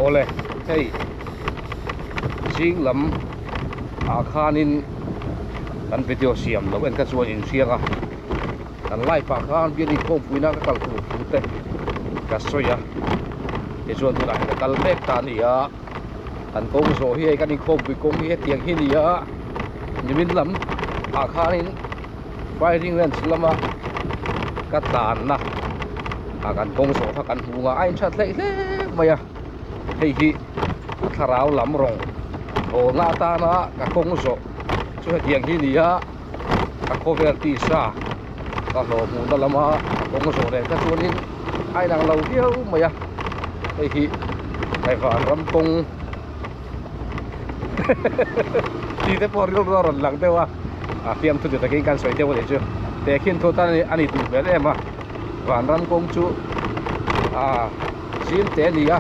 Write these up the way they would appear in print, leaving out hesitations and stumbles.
Awle hei zing lam ah khanin kan video siam loh en kha chuan inhriang a kan live ah khan bial inkhawmpuina ka kal tur thu te ka sawi a tichuan tunah hian ka kal mek ta a ni a kan kawng zawh hi hei kan inkhawmpui kawng hi hetiang hi a ni a nimin lam ah khanin firing range lama ka tlanna ah kan kawng zawh kha kan hmu a a inthat hleih hle mai a hei hi thlarau lam rawng bawlna atana ka kawng zawh chu hetiang hi a ni a ka khawvel tisa ka hlawh hmuhna lama ka kawng zawh nen kha chuanin a inang lo viau mai a hei hi vanram kawng tih te pawh rilru a rawn lang deuh a a fiamthu ti takin kan sawi deuh a nih chu tehkhin thu tan a ni duh hmel em a vanram kawng chu ah zim te a ni a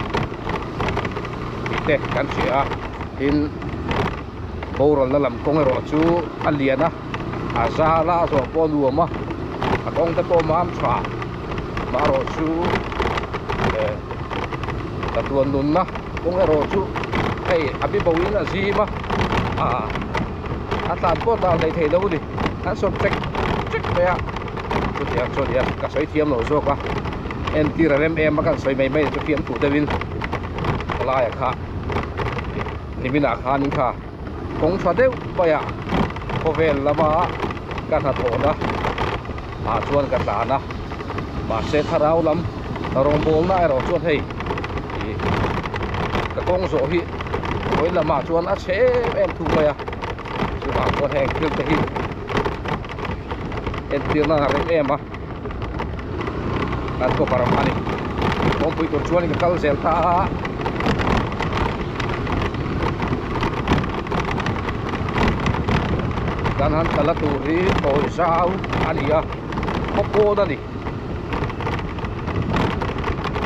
tih te kan hria a tin boralna lam kawng erawh chu a lian a a zal a a zawh pawh a nuam a a kawng te pawh mam tha marawh chu eh tatuan nunna kawng erawh chu hei a bi bo in a zim a ah a tlan pawh tlan hlei thei lo a ni an sawm chek chek mai a chutiang chuan nia ka sawi thiam lo zawk a entir a rem em a kan sawi mai mai chu fiam tur deuhin helaiah kha niminah khanin kha kawng tha deuh mai a khawvel lama ka hnathawhna ah chuan ka tlan a mahse thlarau lam rawngbawlna erawh chuan hei ih ka kawng zawh hi hawi lamah chuan a chhe em em thung mai a chuvang chuan heng thil te hi entirna a rem em a kan cover a ni kawngpui tur chuan ka kal zel ta a kan han kal a tur hi tawi zau a ni a khaw pawn a ni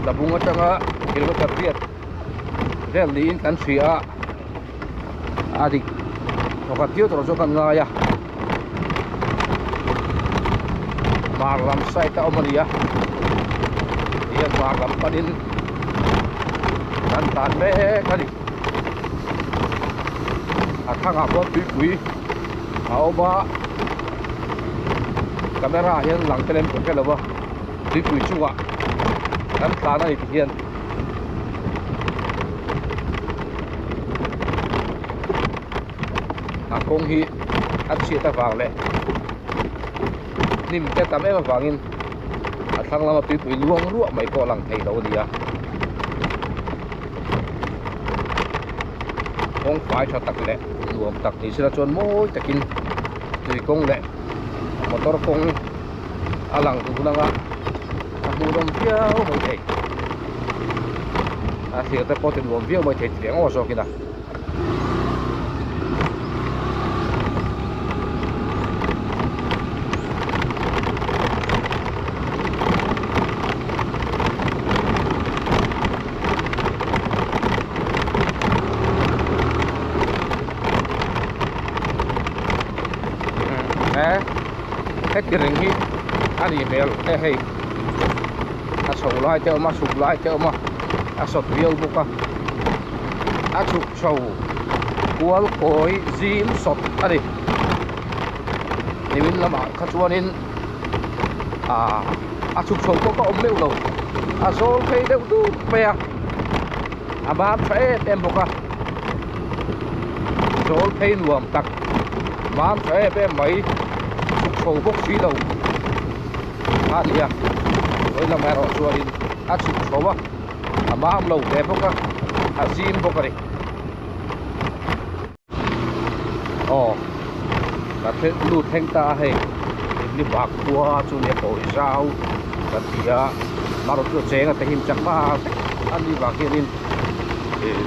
tlabung atanga kilometer riat vel niin kan hria a a dik pakhat viau tawh chu kan ngai a hmar lam side a awm a ni a tihian hmar lam panin kan tlan mek a ni a thlang ah khuan tuipui a awm a camera ah hian lang te lem ka hre lo a tuipui chungah kan tlan a ni tihian. A kawng hi a chhiat avang leh hnim te tam em avangin a thlang lama tuipui luang ruah mai pawh a lang thei lo a ni a kawng fai tha tak leh nuam tak ni sela chuan mawi takin tui kawng leh motor kawng a lang duh nang a a hmuhnawm viau mai thei a thlir te pawh ti nuam viau mai thei tih eng zawk in a. Heti reng hi a nih hmel e hei a chho lai te a awm a chhuk lai te a awm a a sawt viau bawk a a chhuk chho kual kawi zim sawt a ni nimin lamah kha chuanin ah a chhuk chho pawh ka awm meuh lo a zawl phei deuh dut mai a a mam tha em em bawk a zawl phei nuam tak mam tha em em mai chhuk chho bawk si lo a ni a vawi lamah erawh chuanin a chhuk chho a a mam lo hle bawk a a zim bawk a ni aw ka thleng lut thleng ta a hei ni bak khua chu nia tawi zau kan ti a marawh chu a cheng a te him chak ta vek a ni vang hianin ih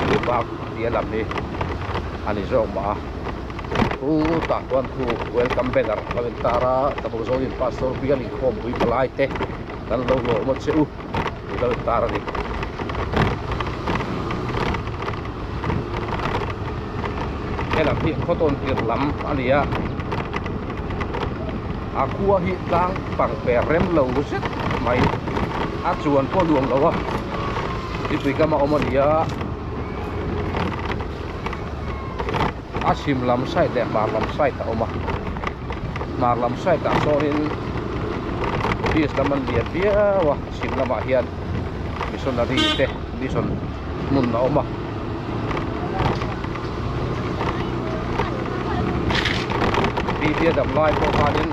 ni bak tih a lam hi a ni zawk mah a chutah chuan khu welcome banner a lo intar a tlabawk zawnin pastor bial inkhawmpui palai te kan lo lawm a che u tih lo intar a ni. Helam hi khaw tawn tirh lam a ni a a khua hi tlang pang per rem lo zet mai a chuan pawh nuam lo a. Tuipui kama awm a ni a a chhim lam side leh hmar lam side a awm a hmar lam side ah sawnin office lam an lian viau a chhim lamah hian missionary te mission hmun a awm a. Bibia dam lai pawh khanin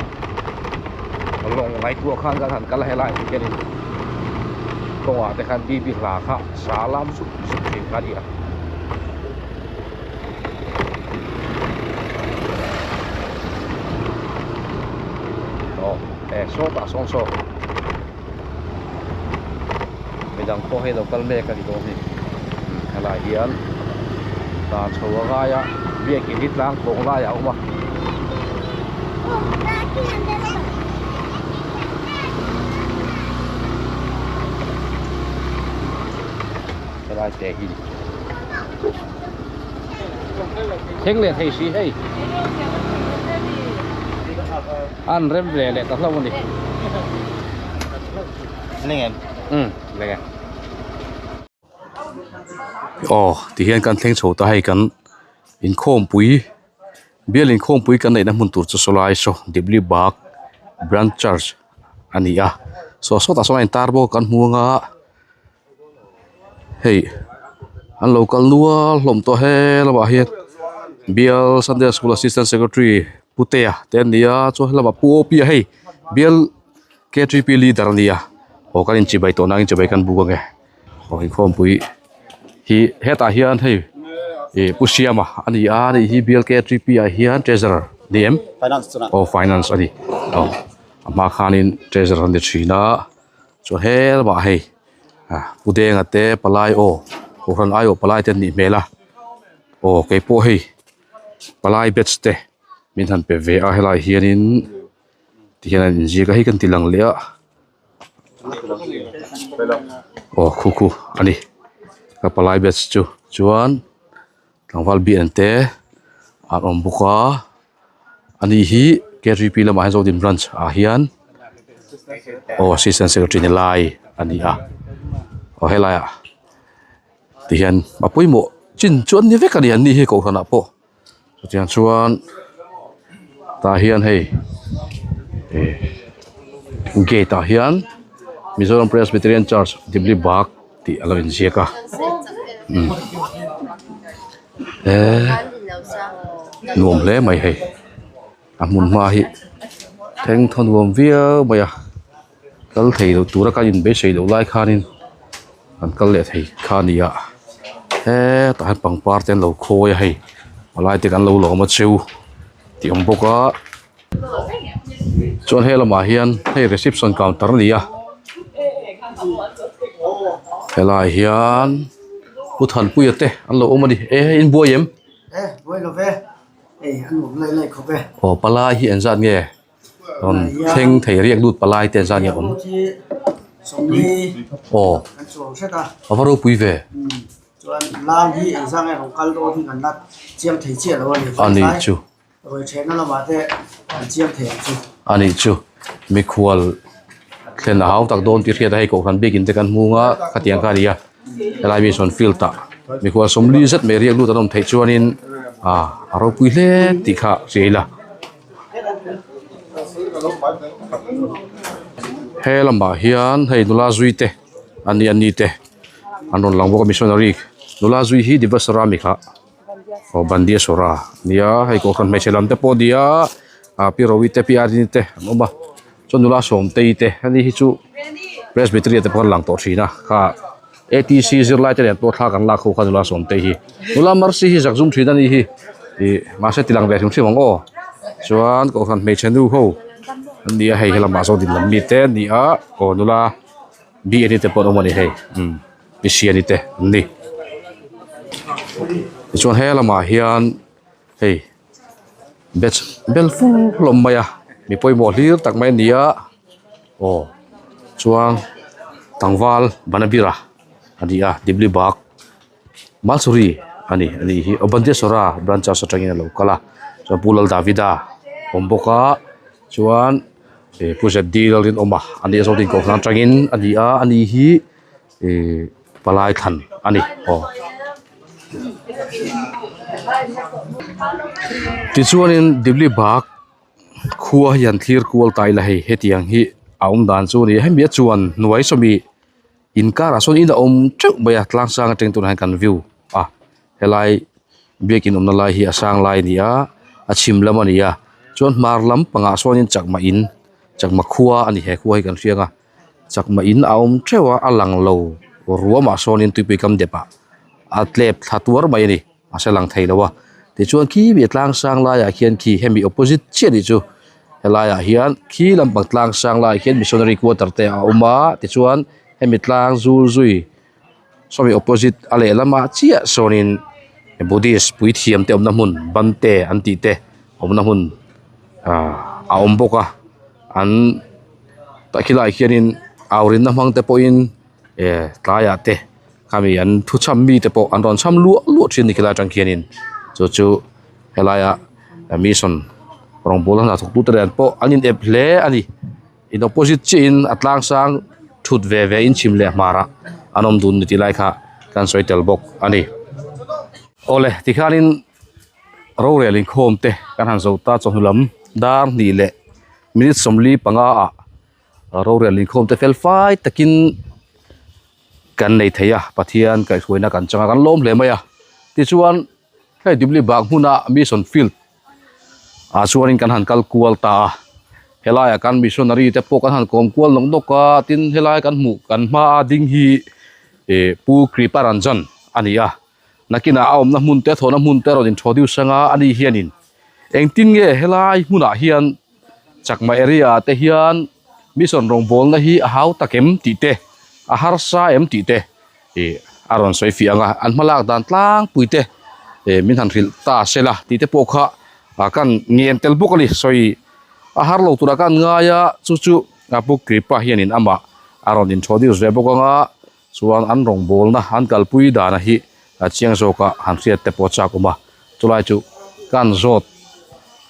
lawng ngaihtuah khan kan han kal a helai ah hianin kawngah te khan bibi hla kha sa lam zuk zuk thin kha a ni a. Aw e sawtah sawn saw midang pawh hei lo kal mek a ni dawn hi helai hian tlan chho a ngai a biakin hi tlang khawng laiah a awm a. Helai te hi thleng leh thei si hei an rem ve leh ta hlauh a ni um leng e aw tihian kan thleng chho ta hei kan inkhawmpui bial inkhawmpui kan neihna hmun tur chu sawlai saw Dibli Bagh Branch Church a ni a saw sawtah sawn a intar bawk a kan hmu anga. Hei an lo kal nual hlawm tawh he lamah hian bial sunday school assistant secretary putea te an ni a chuan helamah pu O P a hei bial K three P leader a ni a aw kan inchibai tawh nangin chibai kan buk ange aw inkhawmpui hi hetah hian hei ih pu Siama a ni a hei hi bial K three P ah hian treasurer a ni em aw finance a ni aw a hma khanin treasurer a ni thin a. Chuan he lamah hei ah pu denga te palai aw kohhran aiawh palai te an nih hmel a aw keipawh hei palai batch te min han pe ve a helai hianin tihian an inziak a hei kan ti lang leh a aw khu khu a ni ka palai batch chu chuan tlangval bian te an awm bawk a. Ani hi K three P lamah hian Zodin branch ah hian aw assistant secretary ni lai a ni a aw helaiah tihian a pawimawh chin chu an ni vek a ni an ni hi kohhran ah pawh chutiang chuan tah hian hei ih gate ah hian Mizoram Presbyterian Church Dibli Bagh tih a lo inziak a umm. Eee nuam hle mai hei a hmun hma hi thleng thaw nuam viau mai a kal thei loh tura kan inbeisei loh lai khanin kan kal leh thei kha a ni a hetah hian pangpar te an lo khawi a hei palai te kan lo lawm a cheu tih a awm bawk a chuan he lamah hian hei reception counter a ni a helaiah hian pu Thanpuia te an lo awm a ni e hei in buai em aw palai hi engzat nge rawn thleng thei riak lut palai te engzat nge awm aw a va ropui ve. A ni chu. A nih chu mikhual thlen a hau tak dawn tih hriat a hei kohhran biakin te kan hmung a khatiang kha a ni a helai mi sawn field ah mikhual sawmli zet mai riak lut an awm theih chuanin ah a ropui hle tih kha hria ila he lamah hian hei nula zui te an ni an ni te an rawn lang bawk a missionary nula zui hi Divasara mi kha. Aw bandia sawra nia hei kohhran hmeichhe lam te pawh nia ah pi Rovi te pi Arini te an awm a chuan nula Sawmtei te ani hi chu Presbytery ah te pawh an lang tawh thin a kha A T C zirlai te nen pawh thla kan lak ho kha nula Sawmtei hi nula Mercy hi zakzum thin ani hi ih mahse ti lang ve hrim hrim ang aw chuan kohhran hmeichhe nu ho an ni a hei helamah sawn ding lam mi te an ni a aw nula B N I te pawh an awm a ni hei umm. Misiani te an ni tichuan he lamah hian hei batch bel fur hlawm mai a mi pawimawh hlir tak mai a ni a aw chuan tlangval banabira a ni a dibli bag malsuri a ni a ni hi aw bandiasora branch atangin a lo kal a chuan pu lal davida a awm bawk a chuan ih pu zet dil a rinawm a ani zawk din kohhran atangin a ni a ani hi. Ihh. Palai thlan a ni aw. Tichuanin Dibli bak khua hi an thlir kual ta ila hei hetiang hi a awm dan chu a ni a hemi a chuan hnuai sawmi inkarah sawn in a awm teuh mai a tlang sang atang tunah hian kan view a helai biakin awmna lai hi a sang lai a ni a a chhim lam a ni a chuan hmar lam pangah sawnin chakma in chakma khua a ni he khua hi kan hriang a. Chakma in a awm teuh a a lang lo ruamah sawnin tuipui kam dep ah a tlep thla tuar mai a ni mahse a lang thei lo a tichuan khi mi tlang sang laiah khian khi hemi opposite chiah nih chu helaiah hian khi lampang tlang sang laiah khian missionary quarter te a awm a tichuan hemi tlang zul zui sawmi opposite a lehlamah chiah sawnin buddhist puithiam te awmna hmun bante an tih te awmna hmun ah a awm bawk a an. Tah khilaiah hianin aurinna hmang te pawhin eh tlaiah te khami an thu chham mi te pawh an rawn chham luah luah thin a ni khilai atang khianin chu chu helaia mission rawngbawlna hna thawk tute nen pawh an in ep hle a ni in opposite chiah in a tlang sang thut ve ve in chhim leh hmar ah an awm dun ni tih lai kha kan sawi tel bawk a ni. Awle tikhianin rorel inkhawm te kan han zo ta chawhnu lam dar hnih leh Minute 45 ah rorel inkhawm te fel fai takin kan nei thei a Pathian kaihhruaina kan chang a kan lawm hle mai a tichuan hei Dibli bak hmuna mission field ah chuanin kan han kal kual ta a helaiah kan missionary te pawh kan han kawm kual nawk nawk a tin helai kan hmuh kan hmaa ding hi ih Pu Kripa Ranjan a ni a. Nakinah a awmna hmun te a thawhna hmun te a rawn introduce anga a ni hianin engtin nge helai hmunah hian chakma area ah te hian mission rawngbawlna hi a hau tak em tih te a harsa em tih te ih a rawn sawi fiah ang a an hmalak dan tlangpui te ih min han hrilh ta se la tih te pawh kha ah kan ngen tel bawk a ni sawi a har lo turah khan ngai a chu chu a pu Kripa hianin amah a rawn introduce ve bawk ang a. Chuan an rawngbawlna an kalpui dana hi a chiang zawka han hriat te pawh chak awm a, chulai chu kan zawt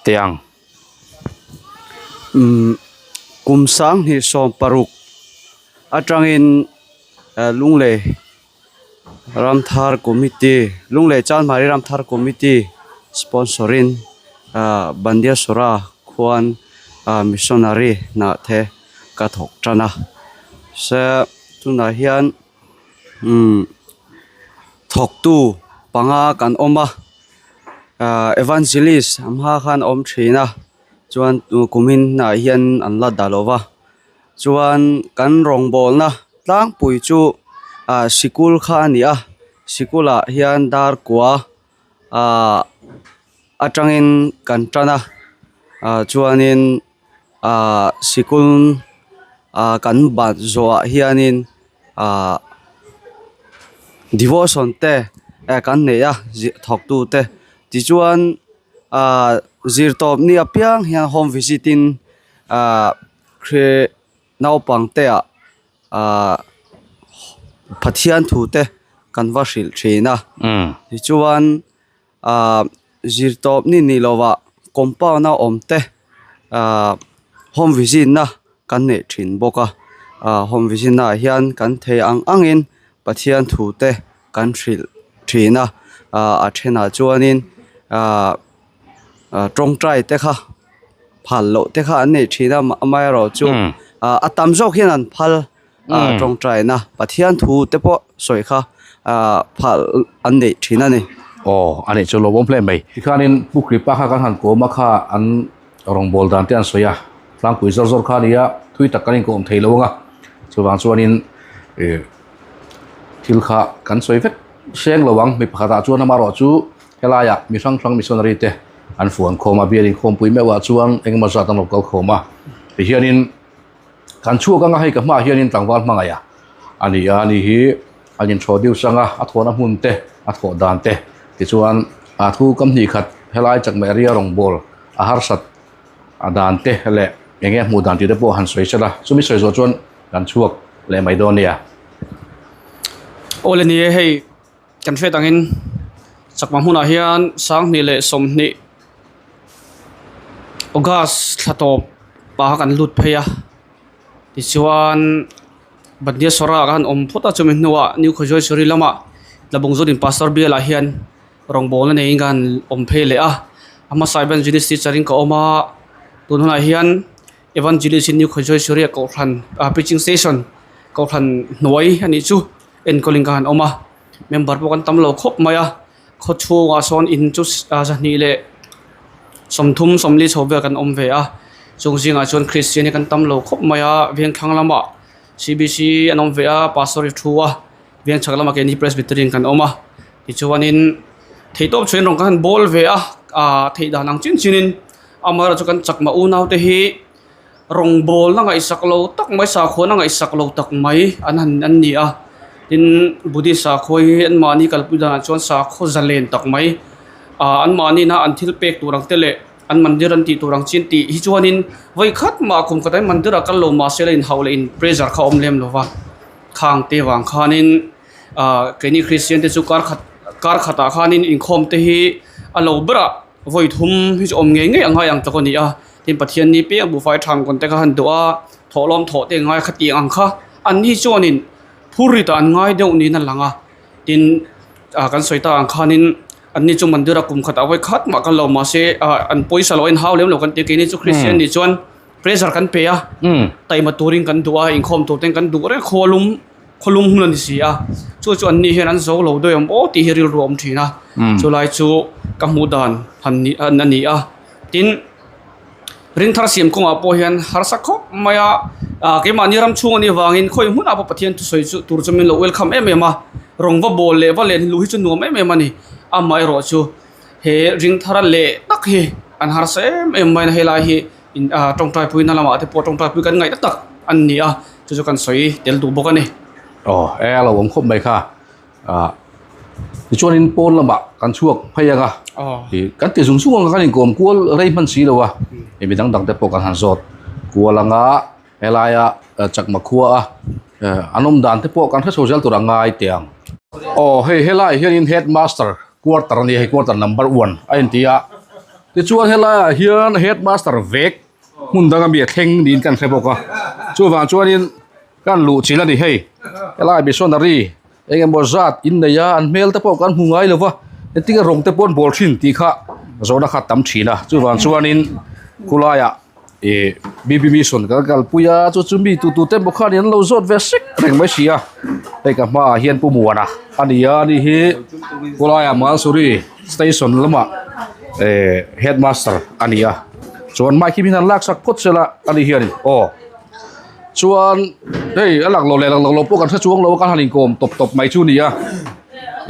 teh ang. Umm kum 2016 atangin Lunglei Ramthar Committee Lunglei Chanmari Ramthar Committee sponsor in Bandiasora khuan missionary hnah te ka thawk tan a se tunah hian umm thawktu panga kan awm a ahh evangelist a hma khan a awm thin a chuan kumin ah hian an la dah lo va chuan kan rawngbawlna tlangpui chu ah sikul kha a ni a sikul ah hian dar kua ahh atangin kan tan a ah chuanin. Ahh sikul ah kan bat zawhah hianin ahh devotion te eh kan nei a thawk tu te tichuan ahh zirtawp ni apiang hian home visit in ahh naupang te ah ahh Pathian thu te kan va hrilh thin a tichuan. Ahh zirtawp ni ni lovah compound a awm te ahh home visit na kan neih thin bawk a ahh home visit na ah hian kan thei ang ang in Pathian thu te kan hrilh thin a ahh a thenah chuanin ahh tawngtai te kha phal loh te kha an neih thin a amaherawhchu ahh a tam zawk hian an phal. ah tawngtaina Pathian thu te pawh sawi kha ah phal an neih thin a ni. Aw a nih chu lawmawm hle mai. Tikhanin Pu Kripa kha kan han kawm a kha an rawngbâwl dan te an sawi a, tlangpui zawr zawr kha a ni a, thui tak kan inkawm thei lo ang a, chuvang chuanin ih thil kha kan sawi vek seng lo ang, mi pakhatah chuan amaherawh chu helaiah mi hrang hrang missionary te an fuan khawm a, bialin khawmpui meuhah chuan engemaw zat an lo kal khawm a, tihianin. Kan chhuak anga hei ka hmaah hianin tlangval hmangaih a a ni a, ani hi an introduce anga a thawhna hmun te a thawh dan te tichuan a thu kam hnih khat helai chakma area rawngbawl a harsat a dan te leh eng nge a hmuh dan tih te pawh han sawi sela chumi sawi zawh chuan kan chhuak leh mai dawn nia. Aw le ni e hei kan hriat angin chakma hmunah hian 2020 August thla tawp ah kan lut phei a tichuan Bandiaswara ah khan awm phawt a chumi hnuah New Khawzuaisuri lamah Tlabung Zawtin Pastor bialah hian rawngbawlna neiin ka han awm phei leh a a hmasa Evangelist teacher in ka awm a tun hunah hian Evangelist in New Khawzuaisuri ah kohhran ah preaching station kohhran hnuai a nih chu enkawlin ka han awm a member pawh kan tam lo khawp mai a. Khaw chhungah sawn in chu 230 40 chho vel kan awm ve a chung zingah chuan kristian hi kan tam lo khawp mai a vengthlang lamah cbc an awm ve a pastor hi thu a vengchhak lamah keini presbyterian kan awm a tichuanin theihtawp chhuahin rawng kan han bawl ve a ah theih dan ang chin chinin amaherawhchu kan chakma unau te hi Rawngbawlna ngaihsak lo tak mai sakhuana ngaihsak lo tak mai an han an ni a tin Buddhist sakhua hi anmahni kalpui danah chuan sakhaw zalen tak mai ah anmahni ina an thil pek tur ang te leh an mandir an tih tur ang chin tih hi chuanin vawi khat mah kum khat ah mandir ah kal lo mahse la inhauh leh in pressure kha a awm lem lo va khang te vang khanin ah keini Christian te chu kar khat kar khatah khanin inkhawm te hi a lo berah. Vawi thum hi chu awm ngei ngei a ngai ang tak a ni a, tin Pathian ni piang buhfai thang kawn te kha han duh a, thawhlawm thawh te ngai kha tih ang kha an ni chuanin phurrit ah an ngai deuh niin a lang a, tin ah kan sawi tak ang khanin an ni chu mandir a kum khat ah vawi khat mah kal lo mahse ah an pawisa lo a inhau lem lo kan ti a keini chu Kristian nih chuan pressure kan pe a, taima turin kan duh a, inkhawm tur ten kan duh reng khawlum. Khawlum hun a ni si a, chu chu anni hian an zo lo daih awm aw tih hi rilru a awm thin a, chulai chu ka hmuh dan han ni a ni a, tin ringthar siam kawngah pawh hian harsa khawp mai a, ah keimahni ram chhung a nih avangin khawi hmunah pawh Pathian thusawi chu tur chu min lo welcome em em a, rawng va bawl leh va len luh hi chu nuam em em a ni, amaherawh chu he ringthar leh tak hi an harsa em em mai a, helai hi. In ah tawngtai puina lamah te pawh tawngtai pui kan ngaih na tak an ni a chu chu kan sawi tel duh bawk a ni. Aw e a lo awm khawp mai kha ah tichuanin pawn lamah kan chhuak phei ang a ih kan ti zung zung ang a kan inkawm kual rei hman si lo a ih midang dang te pawh kan han zawt kual ang a helaia chakma khua a an awm dan te pawh kan hre chho zel tur a ngai teh ang. Aw hei helaiah hianin headmaster quarter a ni a hei quarter number one a inti a. Tichuan helaiah hian headmaster vek hmun danga mi a thleng niin kan hre bawk a, chuvang chuanin kan luh chilh a ni hei helai missionary eng emaw zat in nei a an hmel te pawh kan hmu ngai lo va engtin nge rawng te pawh an bawl thin tih kha zawhna kha a tam thin a chuvang chuanin khulaiah ih bb mission kan kalpui a chu chu mi tu tu te emaw khan an lo zawt ve sek reng mai si a hei ka hmaah hian pu muana a ni a ani hi khulaiah mansuri station lamah eh headmaster a ni a chuan mic hi min han laksak phawt sela ani hianin aw chuan hei a lak lo leh lak lo pawh kan hre chuang lo a kan han inkawm tawp tawp mai chu a ni a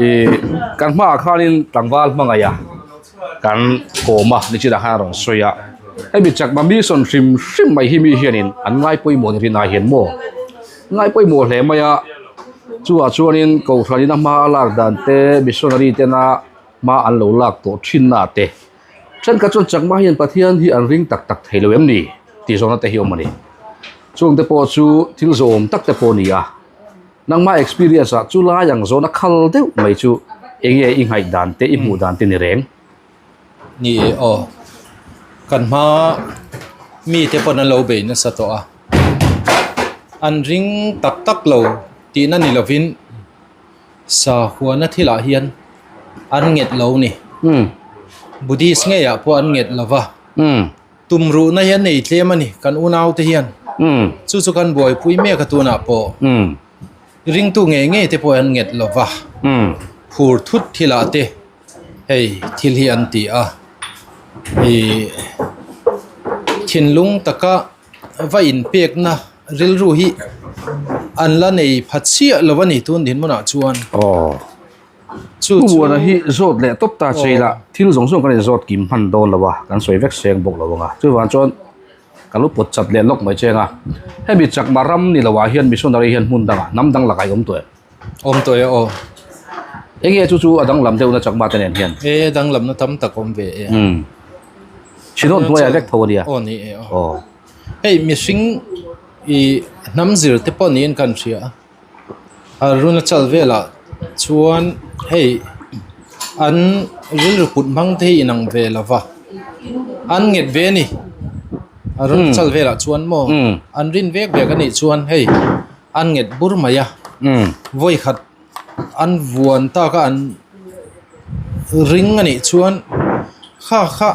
ih kan hmaah khanin tlangval hmangaih a kan kawm a nichinah khan a rawn sawi a hemi chakma mission hrim hrim mai hi mi hianin an ngai pawimawh ni rinah hian maw ngai pawimawh hle mai a chuvah chuanin kohhranin a hma a lak dan te missionary tena hma an lo lak tawh thin na te thenkhat chuan chakma hian Pathian hi an ring tak tak thei lo em ni tih zawhna te hi awm a ni chung te pawh chu thil zawm tak te pawh a ni a. Nangmah experience ah chu lai ang zawn a khal deuh mai chu enge i ngaih dan te i hmuh dan te ni reng? Ni e aw. Kan hma mi te pawn an lo bei nasa tawh a. An ring tak tak lo tihna ni lovin sahuana thilah hian an nget lo ni. Buddhist ngeiah pawh an nget lova. Tumruhna hi an nei tlem a ni, kan unaute hian. Chu chu kan buaipui mek a tunah pawh. Ringtu ngei ngei te pawh an nget lo va, phur thut thilah te hei thil hi an ti a. Ih thinlung taka va inpekna rilru hi an la nei pha chiah lo a ni tun dinhmunah chuan. Chu muana hi zawt leh tawp ta che ila thil zawng zawng kan inzawt kim hman dawn lo a kan sawi vek seng bawk lo ang a chuvang chuan ka lo pawt chat leh lawk mai cheng a hemi chakma ram ni lo ah hian missionary hian hmun dangah hnam dang lakah i awm tawh em? Awm tawh e aw. Enge chu chu a danglam deuhna chakma te nen hian? E danglamna tam tak awm ve e. Umm Chinawt hnuaiah vek tho a nia. Aw ni e aw. Aw. Hei mihring i hnam zir te pawh niin kan hria a. Arunachal velah chuan hei an rilru kut hmang te hi inang ve lo va an nghet ve a ni Arunachal velah chuan maw an rin vek vek a nih chuan hei. an nget bur mai a vawi khat an vuan tak a an ring a nih chuan kha kha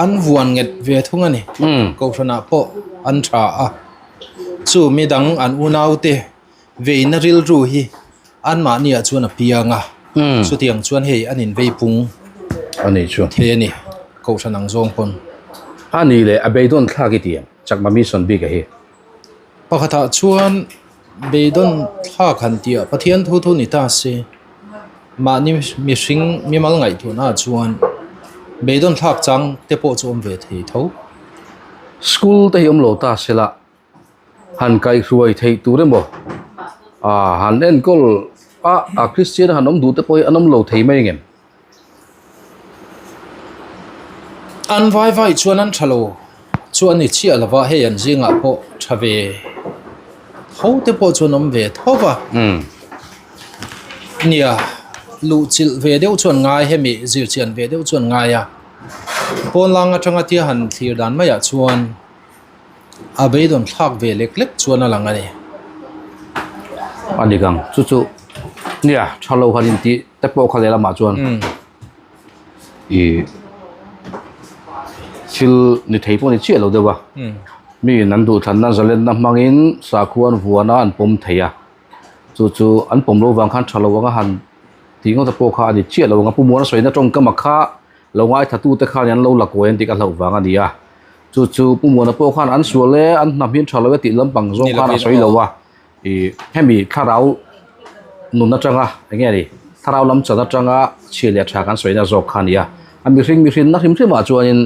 an vuan nget ve thung a ni kohhran ah pawh an tha a chu midang an unau te veina rilru hi anmahni ah chuan a piang a chutiang chuan hei an invei pung thei a ni kohhran ang zawng pawn. A ni leh a beidawn thlak i ti ang Chakma Mission bik a hi. Pakhatah chuan beidawn thlak han tih ah Pathian thu thu ni ta se mahni mihring mimal ngaihtuahna ah chuan beidawn thlak chang te pawh chu awm ve thei tho. School te hi awm lo ta se la han kaihhruai theih tur emaw ah han enkawl a a Kristian han awm duh te pawh hi an awm lo thei mai angem? An vai vai chuan an tha lo chu a ni chiah lova hei an zingah pawh tha ve tho te pawh chuan awm ve tho va nia luh chilh ve deuh chuan ngai hemi zirchian ve deuh chuan ngai a pawn lang atanga tia han thlir dan maiah chuan. A beidawn thlak ve lek lek chuan a lang a ni. A ni kang chu chu nia tha lo han intih te pawh kha lehlamah chuan ih thil ni thei pawh ni chiah lo deuh a miin an duhthlanna zalenna hmangin sakhua an vuan a an pawm thei a chu chu an pawm loh vang khan tha lo anga han tih ngawt te pawh kha a ni chiah lo ang a pu Muana sawina tawngkam a kha lo ngaithlatute khan an lo la kuai an tih ka hlauh vang a ni a. Chu chu Pu Muana pawh khan an sual e, an hnam hi an tha lo e tih lampang zawng khan a sawi lo a. Ih hemi thlarau nun atanga eng nge ni thlarau lam chan atanga chhia leh tha kan sawina zawk kha a ni a. A mihring mihrinna hrim hrimah chuanin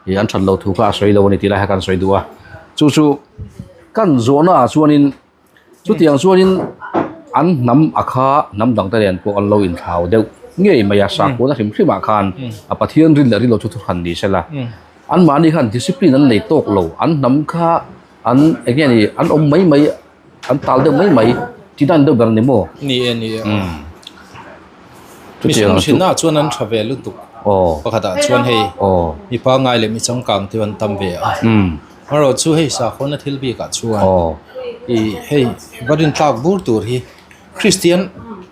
ih an that lo thu kha a sawi lo a ni tih lai kha kan sawi duh a. Chu chu kan zawhnaah chuanin Chutiang chuanin an hnam a kha hnam dangte nen pawh an lo inthlau deuh ngei mai a, sakhuana hrim hrimah khan a Pathian rin leh rin lo chu thuhran ni sela. Anmahni khan discipline an nei tawk lo, an hnam kha an eng nge ni an awm mai mai, an tal deuh mai mai tih dan deuh ber a ni maw? Ni e, ni e. Mihring hrinah chuan an tha ve lutuk. Pakhatah chuan hei mi pangngai leh mi changkang te an tam ve a. Erawh chu hei sakhawnna thil bikah chuan ih hei va rintlak bur tur hi Kristian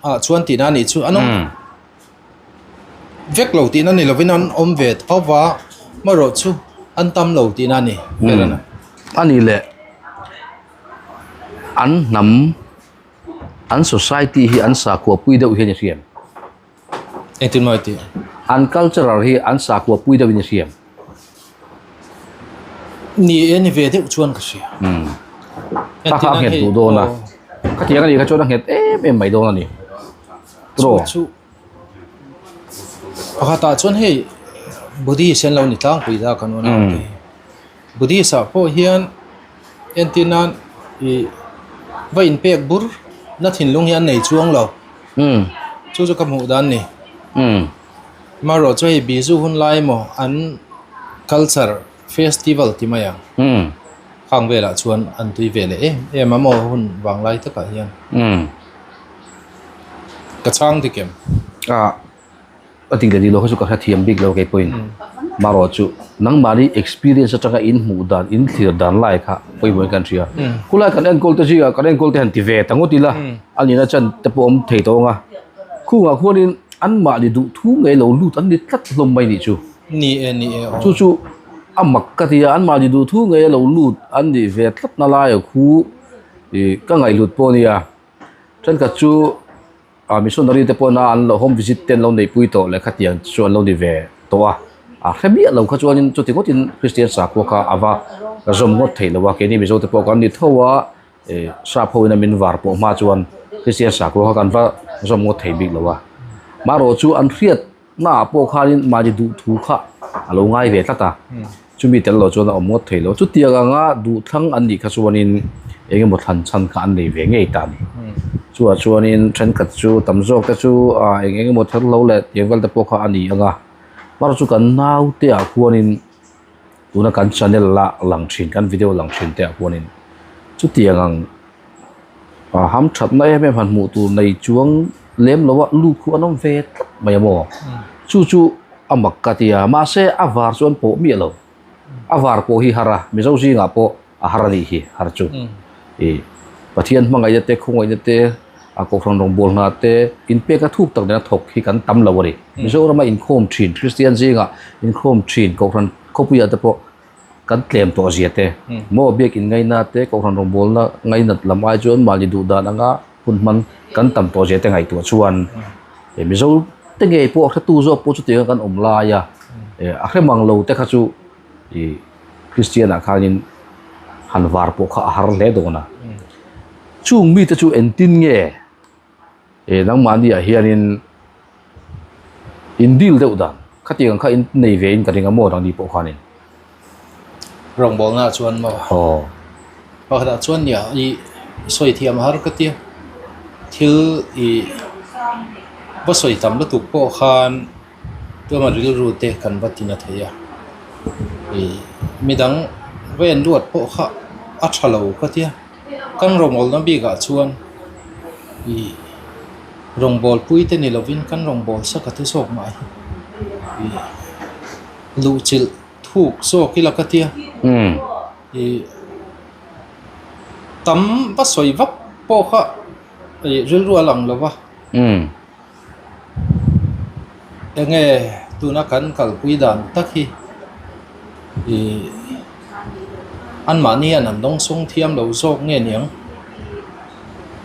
ah chuan tihna anih chu an awm vek lo tihna ni lovin an awm ve tho va erawh chu an tam lo tihna a ni ber a ni. A nih leh an hnam an society hi an sakhua pui deuh hian i hriam. Engtin maw i tih? An cultural hi an sakhua pui deuhin i hriam. Ni e, ni ve deuh chuan ka hria. Umm. Kha kha a nghet duh dawn a. Khatiang a nih kha chuan a nghet em em mai dawn a ni. Chu chu pakhatah chuan hei Buddhist an lo ni tlangpui ta kan unau te hi. Buddhist ah pawh hian entir nan ih va inpek bur na thinlung hi an nei chuang lo. Chu chu ka hmuh dan ni. Amaherawh chu hei Bizu hun lai emaw an culture festival ti mai ang. Khang velah chuan an tui ve leh em em a maw hun vanglai takah hian. Ka chhang dik em? A dik leh dik lo kha chu ka hrethiam bik lo kei pawhin marawh chu nangmahni experience atanga in hmuh dan in thlir dan lai kha pawimawh in kan hria khulai kan enkawl te zingah kan enkawl te han ti ve ta ngawt ila a nihna chan te pawh awm thei tawh ang a khungah khuanin anmahni duh thu ngei lo lut an ni tlat hlawm mai nih chu ni e ni e chu chu a mak ka ti a anmahni duh thu ngei lo lut an nih ve tlat na lai a khu ih ka ngaihhlut pawh a nia thenkhat chu. Ah missionary te pawh na an lo home visit te an lo neihpui tawh leh khatiang chu an lo ni ve tawh a, a hre miah lo kha chuanin chuti ngawtin Kristian sakhua kha a va zawm ngawt theih lo a, keini Mizo te pawh kan ni tho a, ih sap ho ina min var pawh hma chuan Kristian sakhua kha kan va zawm ngawt thei bik lo a, marawh chu an hriat Hmaah pawh khanin mahni duh thu kha a lo ngai ve tlat a, chumi tel lo chuan a awm ngawt thei lo. Chutiang anga duhthlang an nih kha chuanin eng emaw thlan chhan kha an nei ve ngei ta a ni. Chuvah chuanin thenkhat chu tam zawk te chu eng eng emaw ther lo leh tiang vel te pawh kha a ni ang a, marawh chu kan naute ah khuanin tuna kan channel la lang thin kan video lang thin te ah khuanin chutiang ang A ham thatna em em han hmuh tur nei chuang lem lo a lut khu an awm ve tlat mai a maw chu chu a mak ka ti a mahse a var chu an pawh miah lo a var pawh hi har a mizo zingah pawh a har a nih hi har chu ih. Pathian hmangaihna te khawngaihna te a kohhran rawngbâwl hna te inpek a thuk tak nena thawk hi kan tam lo a ni. Mizorama inkhawm thin Kristian zingah inkhawm thin kohhran khawpuiah te pawh kan tlem tawh zia te maw biak in ngaina te kohhran rawngbawlna ngainat lam ai chuan mahni duh dan anga hun hman kan tam tawh zia te ngaihtuah chuan eh mizo te ngei pawh a hretu zawk pawh chutianga kan awm lai a eh a hre mang lo te kha chu ih Kristian ah khanin han var pawh kha a har hle dawn a chung mite chu engtin nge eh nangmahni ah hianin in deal deuh dan khatiang ang kha in nei ve in ka ring a maw nangni pawh khanin. Rawngbawlna ah chuan maw? Aw. Pakhatah chuan nia i sawi thiam a har ka tia thil i va sawi tam lutuk pawh khan tuma rilru te kan va tina thei a ih midang va en luat pawh kha a tha lo ka tia kan rawngbawlna bikah chuan ih. Rawngbâwl pui te ni lovin kan rawngbâwl sak a ti zawk mah hi ih luhchilh thuk zawk ila ka tia ih tam va sawi vak pawh kha ih rilru a lang lo va eng nge tuna kan kalpui dan tak hi ih anmahni hian an dawngsawng thiam lo zawk nge niang.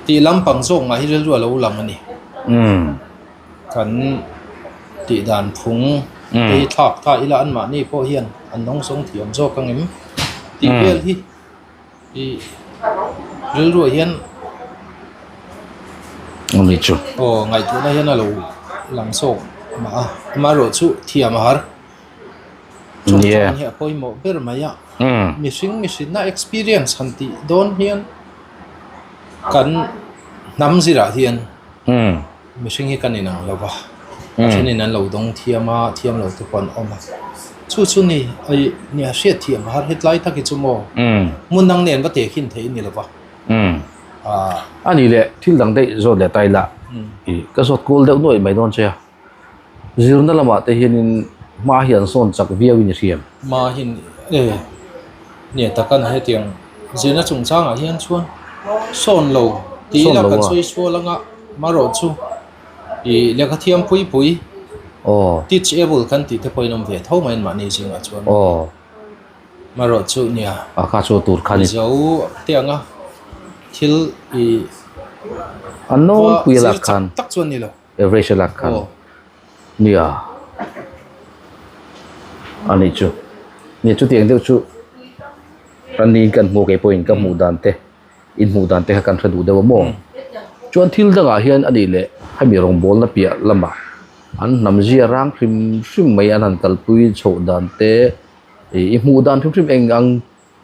Tih lampang zawk mah hi rilru a lo lang a ni. Kan tih dan phung te hi thlak ta ila anmahni pawh hian an dawngsawng thiam zawk ang em tih vel hi ih rilruah hian aw ngaihtuahna hian a lo lang zawk mah a amaherawhchu thiam a har. Chungchang hi a pawimawh ber mai a, mihring mihrinna experience han tih dawn hian kan hnam zirah hian mihring hi kan inang lo va, a thenin an lo dawng thiam a, thiam lo te pawh an awm a, chu chu ni aih nia hriat thiam har hetlai tak hi chu maw hmun dang nen va tehkhin theih a ni lo va. A nih leh thil dang daih zawt leh ta ila ih ka zawt kual deuh nuaih mai dawn che a. Zirna lamah te hianin hma hi an sawn chak viau in i hriam. Hma hi e nia takan hetiang zirna chungchangah hian chuan sawn lo tih ila kan sawi sual anga marawh chu ih lehkha thiam pui pui teachable kan tih te pawhin awm ve tho mai mahni zingah chuan marawh chu nia a kha chu tur kha ni zo te anga thil ih an nawlpui a lak khan tak chuan ni lo. Average a lak khan nia a nih chu nia chutiang deuh chu kan niin kan hmuh kei pawhin ka hmuh dan te in hmuh dan te kha kan hre duh deuh a maw chuan thil dangah hian a nih leh hemi rawngbawlna piah lamah an hnam zia rang hrim hrim mai an han kalpui chhoh dan te ih i hmuh dan hrim hrim eng ang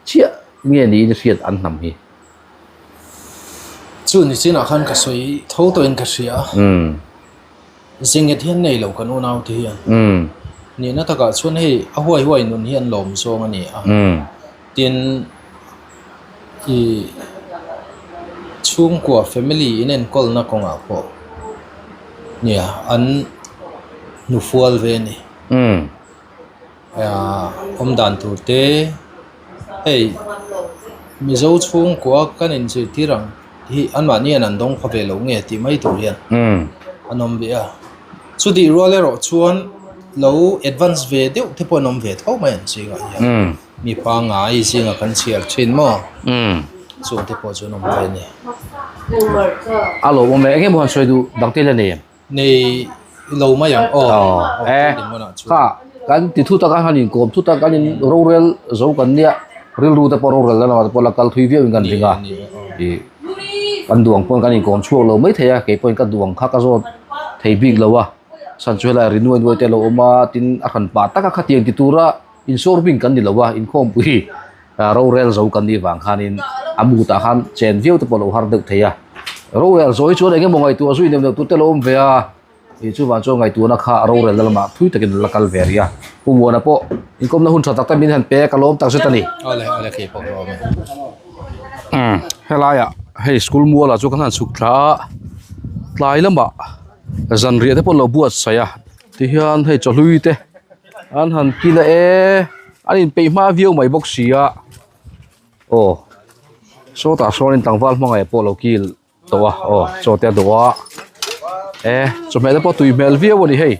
Chiah nge niin i hriat an hnam hi? Chu ni chinah khan ka sawi tho tawhin ka hria a. Zinghet hian nei lo kan unau te hian. Nihna takah chuan hei a huai huai nun hi an lawm zawng a ni a. Tin, i chhungkua family inenkawlna kawngah pawh nia an hnufual ve a ni. Awm dan tur te hei Mizo chhungkua kan inzirtir ang hi anmahni hian an dawng pha ve lo nge tih mai tur hian an awm ve a chutih rual erawh chuan lo advance ve deuh te pawh an awm ve tho mai an zingah hian mi pangngai zingah kan chhiar thin maw chung te pawh chu an awm ve a ni. A lawmawm e eng emaw han sawi duh dang te la nei em? Nei lo mai ang aw. Aw e kha kan ti thu taka han inkawm thu tak kan in rorel zo kan nia rilru te pawh rorel na lamah te pawh la kal thui viau in kan ring a ih kan duang pawn kan inkawm chhuak lo mai thei a kei pawhin ka duang kha ka zawt thei bik lo a chhan chu helai ri nuai nuai te a lo awm a tin a hran pah taka khatiang ti tura insawr bing kan ni lo a inkhawmpui Rorel zo kan nih vang khanin a mutah khan chen viau te pawh lo har deuh thei a. Rorel zo hi chuan eng emaw ngaihtuah zui neuh neuh tur te lo awm ve a, ih chuvang chuan ngaihtuahna kha rorelna lamah thui takin la kal ve rih a. Pu Muana pawh inkawmna hun tha tak tak min han pe a, ka lawm tak zet a ni. Awle, awle kei pawh ka lawm e. Umm helaiah hei school mualah chu kan han chhuk thla a, tlai lamah zanriah te pawh an lo buatsaih a, tihian hei chawhlui te an han kil a e. An inpeih hma viau mai bawk si a, aw. Sawtah sawn in tlangval hmangaih pawh lo kil tawh a aw chaw te a dawh a e chawhmeh te pawh tui hmel viau a ni hei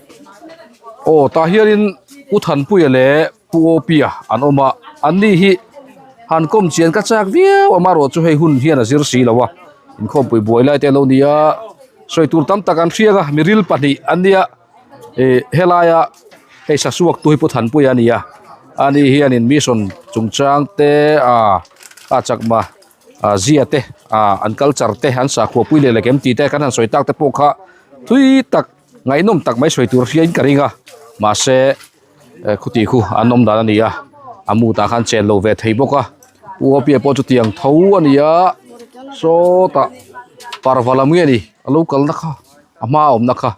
aw tah hianin u Thanpuia leh Pu Awpia an awm a an ni hi han kawm chian ka chak viau a amaherawhchu hei hun hian a zir si lo a inkhawmpui buai lai te a lo ni a sawi tur tam tak an hriak a miril pahnih an nia ih helaia hei sasuak tu hi Pu Thanpuia a ni a ani hianin mission chungchang te ah a chakma ah zia te ah an culture te an sakhua pui leh leh kem tih te kan han sawi tak te pawh kha thui tak ngaihnawm tak mai sawi tur hriain ka ring a mahse khuti khu an awm dan a ni a a mood ah khan chen lo ve thei bawk a u awpia pawh chutiang tho a ni a sawtah parva lam nge ni a lo kalna kha a hma a awmna kha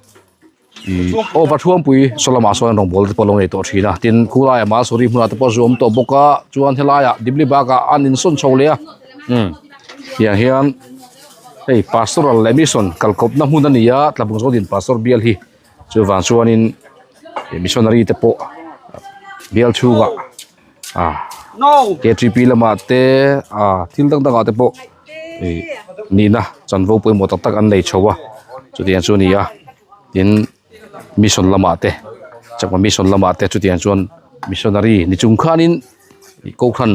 ih aw Vathuampui saw lamah sawn rawngbawl te pawh a lo nei tawh thin a tin khulaiah Malsawri hmunah te pawh zu awm tawh bawk a chuan helaiah Dibli bakah an insawn chho leh a umm tiang hian hei pastoral leh mission kalkawpna hmun a ni a Tlabung zawtin pastor bial hi. Chuvang chuanin missionary te pawh bial chhungah ah K_T_P lamah te ah thil dang dangah te pawh ih nihna chanvo pawimawh tak tak an nei chho a chutiang chu a ni a tin mission lamah te chakma mission lamah te chutiang chuan missionary ni chung khanin ih kohhran.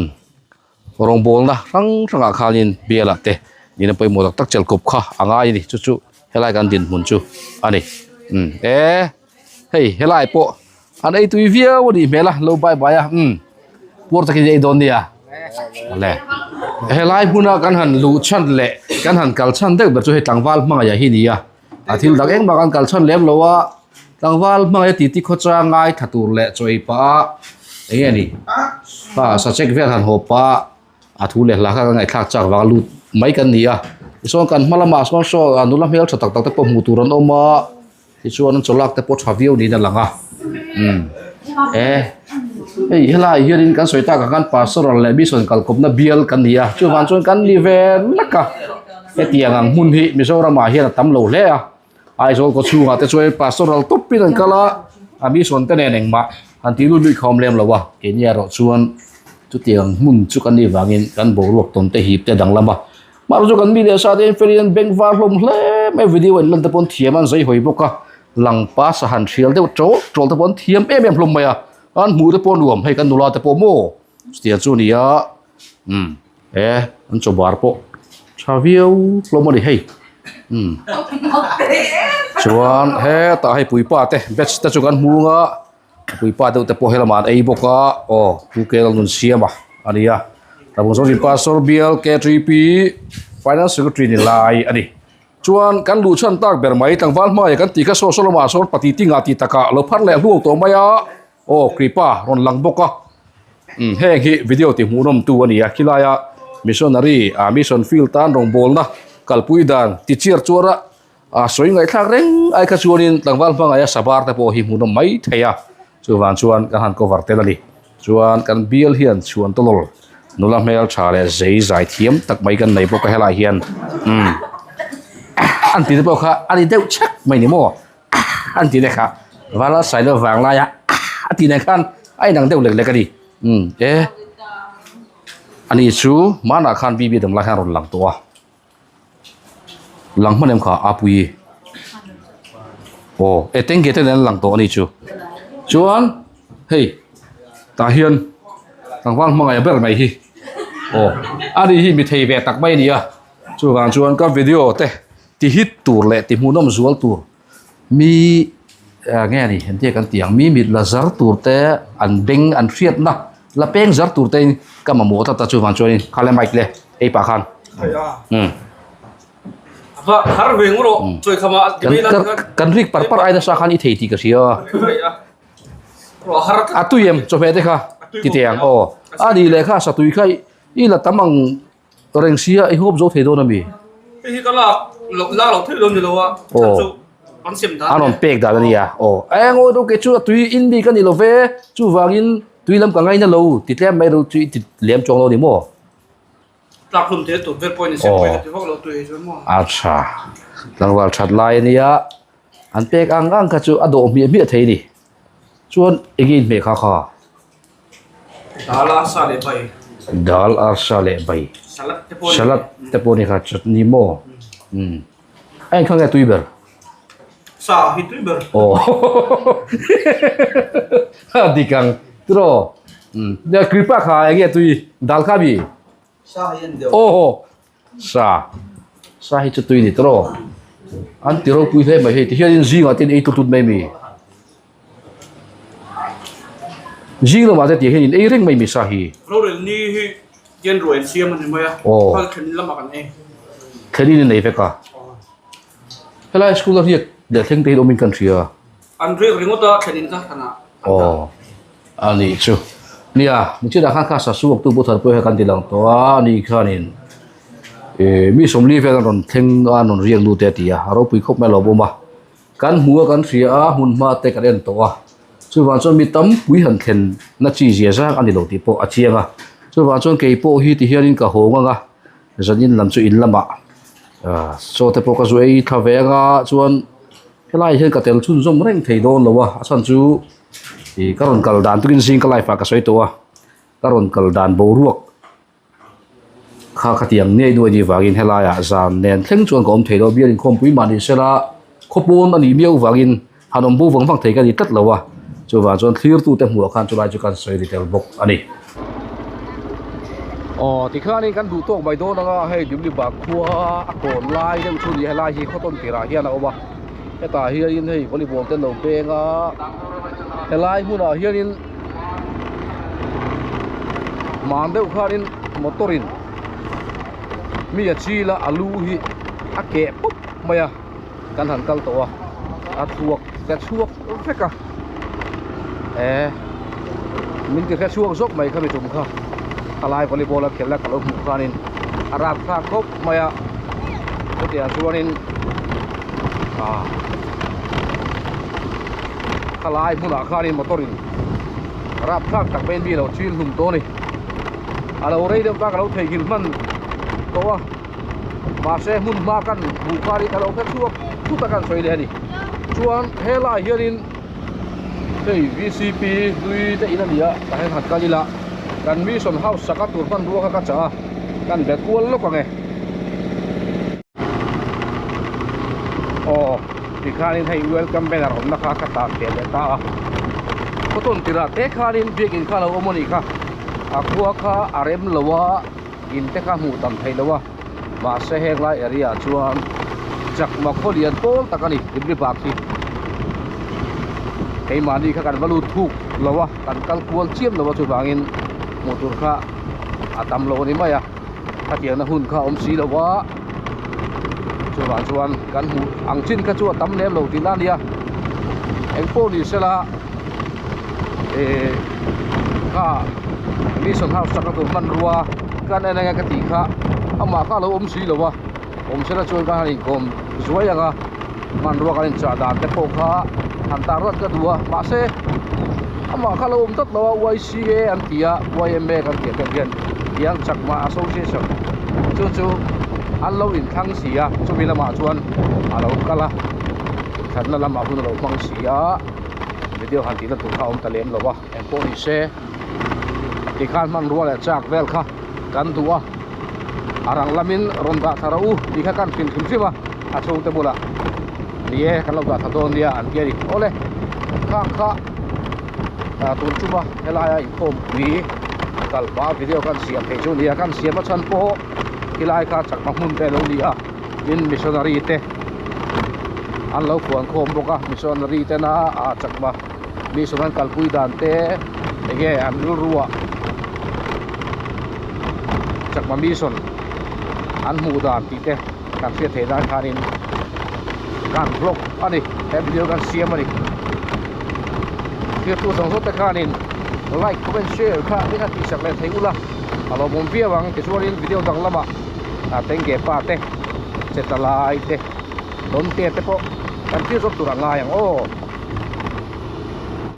Rawngbawlna hrang hrangah khanin bialah te nihna pawimawh tak tak chelkawp kha a ngai a ni chu chu helai kan dinhmun chu a ni umm e hei helai pawh an ei tui viau a nih hmel a lo bye bye a umm puar takin ei dawn nia awle helai hmuna kan han luh chhan leh kan han kal chhan deuh ber chu hei tlangval hmangaih hi a ni a a thil dang engmah kan kal chhan lem lo a tlangval hmangaih titi khawchang ngai tha tur leh chaw ei pah a eng nge ni pa sachek vel han haw pah a thu leh hla kha kan ngaihthlak chak vang a lut mai kan ni a tichuan kan hma lamah sawn saw a nula hmel tha tak tak te pawh hmuh tur an awm a tichuan an chawlak te pawh tha viau niin a lang a umm e hei helai hianin kan sawi takah khan pastoral leh mission kalkawpna bial kan ni a chuvang chuan kan ni ve lek a. Hetiang ang hmun hi Mizoramah hian a tam lo hle a, Aizawl khaw chhungah te chuan pastoral tawpin an kal a, a mission te nen engmah han tih lut luih kha awm lem lo a, keini erawh chuan chutiang hmun chu kan nih vangin kan boruak tawn te hip te danglam a, mahse chu kan mi leh sa te hian felin an beng var hlawm hle mai video an lan te pawn thiam an zai hawi bawk a, lang pa sa han hrial deuh ṭawl ṭawl te pawh an thiam em em hlawm mai a, an hmuh te pawh nuam hei kan nula te pawh maw chutiang chu a ni a. Umm e an chaw bar pawh tha viau hlawm a ni hei umm chuan hetah hei puipa te batch te chu kan hmung a puipa deuh te pawh helamah an ei bawk a aw pu kel nun siam a a ni a tlabung zawng pastor bial K_T_P finance secretary ni lai a ni chuan kan luh chhan tak ber mai tlangval hmaiah kan tih kha saw saw lamah sawn pati tinga tih takah lo phar leh hluau tawh mai a. Aw Kripa rawn lang bawk a umm heng hi video tih hmuhnawm tu a ni a khilaia missionary ah mission field tan rawngbawlna kalpui dan ti chiar chuar a ah sawi ngaihthlak reng ai kha chuanin tlangval hmangaih a sabar te pawh hi hmuhnawm mai thei a chuvang chuan kan han cover tel a ni chuan kan bial hian chhuan tawlawl nula hmel tha leh zei zai thiam tak mai kan nei bawk a helaiah hian umm an tih te pawh kha a ni deuh chhek mai ni maw. An tih leh kha Vala Sailo vang laia a tih nen khan a inang deuh lek lek a ni. Umm e ani chu hmanah khan BB dam lai khan a rawn lang tawh a, lang hman em kha a pui aw e tengge te nen an lang tawh a ni chu. Chuan hei tah hian tlangval hmangaih ber mai hi aw ani hi mi thei ve tak mai a ni a, chuvang chuan ka video te. Ti hit tur leh ti hmuhnawm zual tur mi nge a ni engtia kan tih ang mi mit la zar tur te an beng an hriatna la peng zar tur te in ka mamawh tlat a chuvang chuanin kha le mic le ei pah khan umm kan rik par par ai nasa khan i thei tih ka hria a tui em chawhmeh te kha ti teh ang aw a nih leh kha satui kha i la tam ang. Reng sia i huap zo thei dawn a mi? Hei hi ka lak loh lak loh theih dawn ni lo a chhan chu an sem dan An rawn pek dan a nia aw. Eng aw do ke chu a tui in mi ka ni lo ve chuvangin tui lam ka ngaina lo ti tlem mai ro chu i ti lem chuang lo ni maw? Tlak hlum thei tur vel pawh ni se pawi ka ti vak lo tui chuan maw? A tha tlangval that lai a nia an pek ang ang kha chu a dawh hmiah hmiah thei a ni chuan eng nge inhmeh kha kha? Dal arsa leh bai. Dal arsa leh bai. Salad te pawh Salad te pawh ni kha chutney maw umm a engkha nge tui ber? Sa hi tui ber. Aw a dik ang tiraw umm kripa kha enge tui dal kha mi? Sa hi an deuh. Aw sa sa hi chu tui ni tiraw an ti ropui hle mai hei tihianin zingah te in ei tut tut mai mi? Zing lamah te tih hian in ei reng mai mi sa hi. Rorel ni hi tian ruai an siam a ni mai a, phal thlen lamah kan ei. Thlenin in ei vek a. Helai school a riak leh thleng te hi awmin kan hria. An riak ringawt a thlenin ka hran ah an dah. Aw a nih chu. Nia, nichinah khan kha sasu awktu Pu Thanpuia kha kan ti lang tawh a, ani khanin ih mi sawmli vel an rawn thleng a, an rawn riak lut e a ti a, a ropui khawp mai a lo awm a. Kan hmu a kan hria a, hmun hma te kan en tawh a, chuvang chuan mi tam pui han thlen na chi zia zang a ni lo tih pawh a chiang a, chuvang chuan kei pawh hi ti hianin ka haw ngang a, zanin lam chu in lamah ah chaw te pawh ka zu ei thla ve anga chuan helai hian ka tel chhunzawm reng thei dawn lo a, a chhan chu ih ka rawn kal dan tukin zing ka life ah ka sawi tawh a, ka rawn kal dan boruak. Kha khatiang ngei nuai ni vangin helaiah zan nen thleng chuan ka awm thei lo bial inkhawmpui mah ni sela khawpawn a nih miau vangin han awm bo vang vang thei ka ni tlat lo a, chuvang chuan thlirtute hmuh ah khan chulai chu kan sawi ri tel bawk a ni. Aw tikhanin kan duh tawk mai dawn anga hei Dimli bak khua a kawn lai deuh chu ni helai hi khawtawn tirah hian a awm a, hetah hianin hei volleyball te an lo peng a, helai hmunah hianin. Hman deuh khanin motor in mi a chil a alu hi a keh pawp mai a kan han kal tawh a a thluak te chhuak vek a eh min ti hre chhuak zawk mai kha mi tum kha khalai volleyball a khelh a ka lo hmuh khanin a rat thlak khawp mai a chutiang chuanin ah. Khalai hmunah khanin motor in rapthlak tak maiin mi a lo chil hlum tawh a ni. A lo rei deuh ta ka lo theihnghilh hman tawh a, mahse hmun hma kan hmuh khanin ka lo hre chhuak thut a kan sawi leh a ni. Chuan helaiah hianin hei V C P hlui te in a ni a, tah hian han kal ila kan mission house saka tur hmanrua kha ka chah a, kan be kual lawk ang e. Aw tikhanin hei welcome banner awmna kha ka tah leh leh ta a khawtawn tirah te khanin biakin kha a lo awm a nih kha a khua kha a rem lo a in te kha hmuh tam theih lo a mahse heng lai area ah chuan chakma khaw lian pawl tak a ni Dimli bak hi keimahni kha kan va lut thuk lo a kan kal kual chiam lo a chuvangin hmuh tur kha a tam lo a ni mai a. Khatiangna hun kha a awm si lo a, chuvang chuan kan hmuh ang chin kha chu a tam lem lo tihna a nia, engpawh ni sela ih kha mission house chakna tur hmanrua kan en anga ka tih kha amah kha a lo awm si lo a, awm sela chuan ka han inkawm zuai ang a, hmanrua kan inchah dan te pawh kha han tar rat ka duh a, mahse amah kha a lo awm tlat lo a YCA an ti a YMA kan tih ang hian Young Chakma Association chu chu an lo inthlang si a chumi lamah chuan a lo kal a inthlanna lamah hun a lo hmang si a video han tihna tur kha a awm ta lem lo a engpawh ni se tikhan hmanrua leh chak vel kha kan duh a a rang lamin rawn dah thla rawh u tih kha kan hrilh hrim hrim a a chhungte bulah ni e kan lo dah thla dawn nia an ti a ni awle khang kha ah tun chuma helaia inkhawmpui kal pah video kan siam theih chu a ni a kan siam a chhan pawh helai kha chakma hmun te a lo ni a tin missionary te an lo khuan khawm bawk a missionary tena ah chakma mission an kalpui dan te enge an rilru ah chakma mission an hmuh dan tih te kan hriat theih nan khanin kan vlog a ni he video kan siam a ni thirtu zawng zawng te khanin like comment share kha min han tihsak leh thei ula a lawmawm viau ang tichuanin video dang lamah a tengge pa te che ta lai te dawn te te pawh kan thlir zawk tur a ngai ang aw.